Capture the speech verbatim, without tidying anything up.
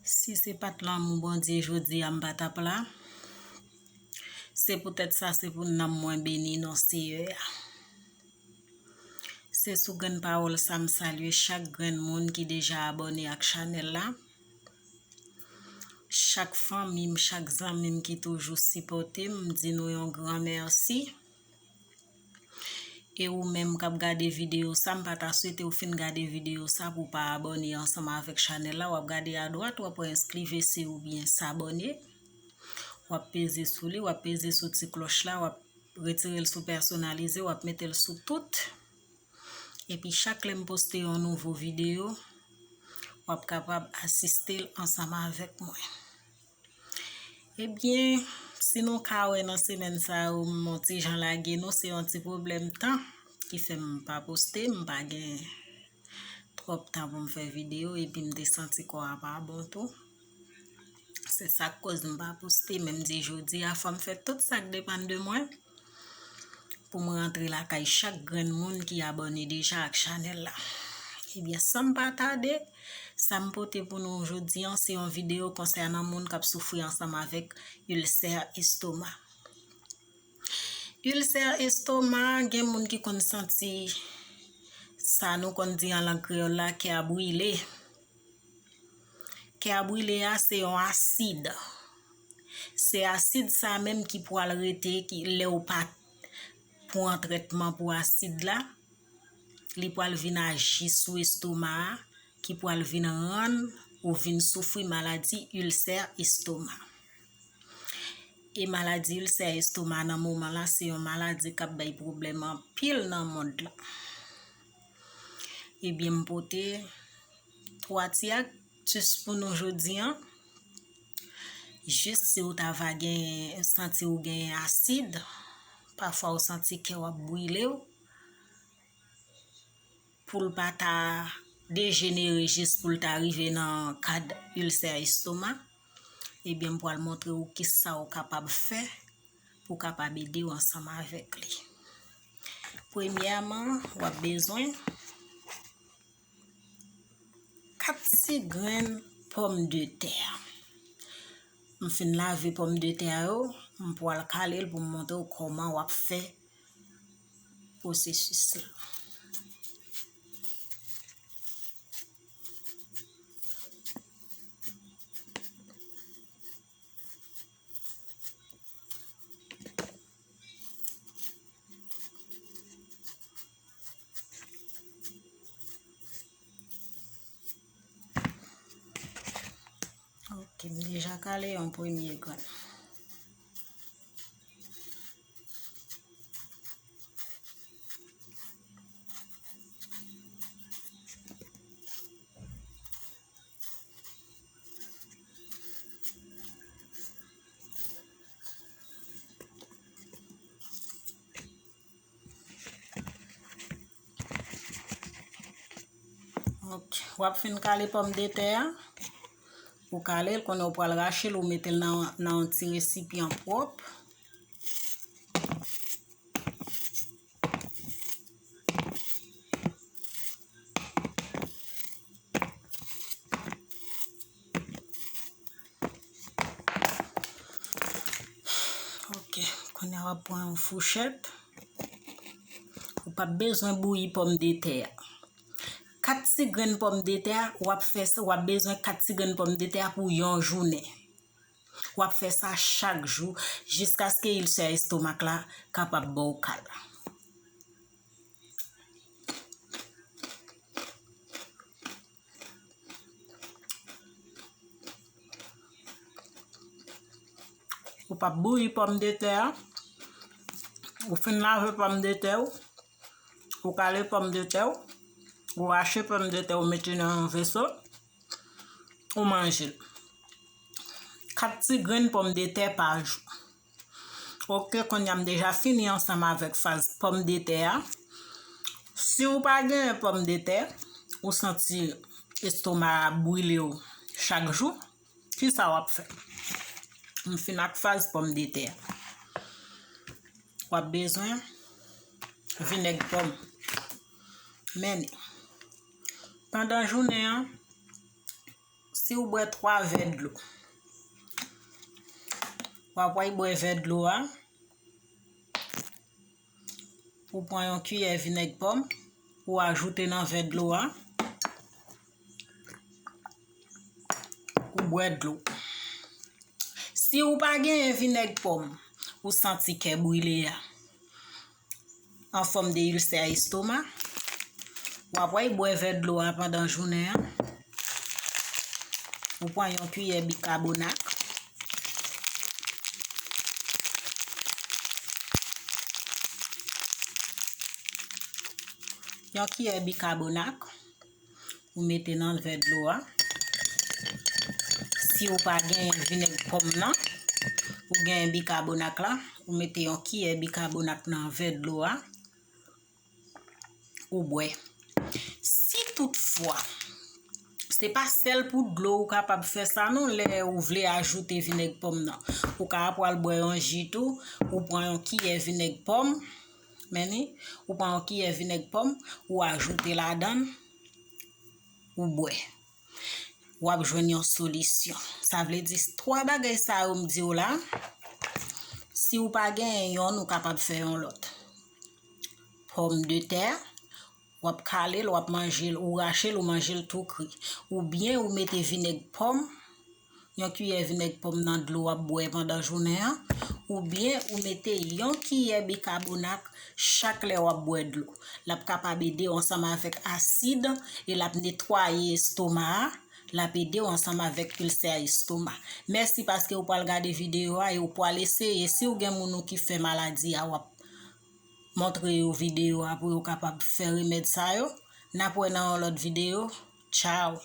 Si se pa t lanmou Bondye, jodi a m pa t ap la. Se poutèt sa, se pou nanm mwen beni non Seyè a. Se sou grenn pawòl sa m salye chak grenn moun ki deja abòne ak chanèl la. Chak fanmi m, chak zanmi m ki toujou sipòte m, m di nou yon gran mèsi. E ou menm k ap gade videyo sa, m pa ta swete w fin gade videyo sa pou w pa abòne ansanm avèk chanèl la. W ap gade adwat, w ap wè enskrivese oubyen sabòne. W ap peze sou li, w ap peze sou ti klòch la, w ap retire l sou pèsonalize, w ap mete l sou tout. Epi chak lè m poste yon nouvo videyo, w ap kapab asiste l ansanm avèk mwen. Ebyen, si nou ka wè nan semèn sa yo, m on ti jan lage nou, se yon ti pwoblèm tan ki fè m pa poste, m pa gen twòp tan pou m fè videyo, epi m te santi kò a pa bon tou. Se sa k koz m pa poste, men m di jodi a, fò m fè tout sa k depann de mwen pou m rantre lakay chak grenn moun ki abòne deja ak chanèl la. Ebyen, san m pa tade, sa m pote pou nou jodi an, se yon videyo konsènan moun k ap soufri ansanm avèk ilsè estoma. Ilsè estoma, gen moun ki konn santi sa nou konn di an lang kreyòl la, kè a brile. Kè a brile a, se yon asid. Se asid sa menm ki pwal rete, ki, lè w pa pran trètman pou asid la, li pwal vin aji sou estoma a, ki pwal vin rann ou vin soufri maladi ilsè estoma. E maladi ilsè estoma nan moman la, se yon maladi k ap bay pwoblèm anpil nan mond la. Ebyen, m pote twa ti aktis pou nou jodi an. Jis si w ta va gen, santi w gen asid, pafwa w santi kè w ap brile w, pou l pa ta dejenere jis pou l ta rive nan kad ilsè estoma, ebyen, m pral montre w kisa w kapab fè pou w kapab ede w ansanm avèk li. Premyèman, w ap bezwen kat ti grenn pòmdetè. M fin lave pòmdetè yo, m pral kale l pou m montre w kòman w ap fè pwosesis la. Ok, m deja kale yon premye grenn. Ok, w ap fin kale pòmdetè a. Ou kale l, kounye a ou pral rache l, ou mete l nan, nan yon ti resipyan pwòp. Ok, kounye a w ap pran yon fouchèt. Ou p ap bezwen bouyi pòmdetè a. Kat ti grenn pòmdetè a, w ap fè sa, w ap bezwen kat ti grenn pòmdetè a pou yon jounen. W ap fè sa chak jou, jiskaske ilsè estomak la kapab ba w kal. Ou p ap bouyi pòmdetè a. Ou fin lave pòmdetè w. Ou kale pòmdetè w. Ou rache pòmdetè w, mete nan yon veso. Ou manje l. Kat ti grenn pòmdetè pa jou. Ok, kounye a m deja fini ansanm avèk faz pòmdetè a. Si w pa genyen pòmdetè, ou santi estoma a brile w chak jou, kisa w ap fè? M fin ak faz pòmdetè a. W ap bezwen vinèg pòm. Men, pandan jounen an, Si w bwè twa vè dlo, w ap wè bwè vè dlo a. Ou pran yon kiyè vinèg pòm, ou ajoute nan vè dlo a, ou bwè dlo. Si ou pa genyen vinèg pòm, ou santi kè brile a an fòm de ilsè estoma, w ap wè bwè vè dlo a pandan jounen an. Ou pran yon kiyè bikabonak. Yon kiyè bikabonak, ou mete nan vè dlo a. Si ou pa genyen vinèg pòm nan, ou genyen bikabonak la, ou mete yon kiyè bikabonak nan vè dlo a, ou bwè. Si toutfwa, se pa sèl pou dlo ou kapab fè sa non, lè ou vle ajoute vinèg pòm nan. Ou ka pral bwè yon ji tou, ou pran yon kiyè vinèg pòm, men ni, ou pran yon kiyè vinèg pòm, ou ajoute ladan l, ou bwè. W ap jwenn yon solisyon. Sa vle di, twa bagay sa yo m di w la, si w pa genyen yonn, ou kapab fè yon lòt. Pòmdetè, w ap kale l, w ap manje l, ou rache l, ou manje l tou kri. Oubyen ou mete vinèg pòm, yon kiyè vinèg pòm nan dlo w ap bwè pandan jounen an, oubyen ou mete yon kiyè bikabonak chak lè w ap bwè dlo. L ap kapab ede w ansanm avèk asid e l ap netwaye estoma a, l ap ede w ansanm avèk ilsè estoma. Mèsi paske ou pral gade videyo a e ou pral eseye. Si w gen moun ou ki fè maladi a, w ap montre yo videyo a pou yo kapab fè remèd sa yo. N ap wè nan yon lòt videyo. Tchaw!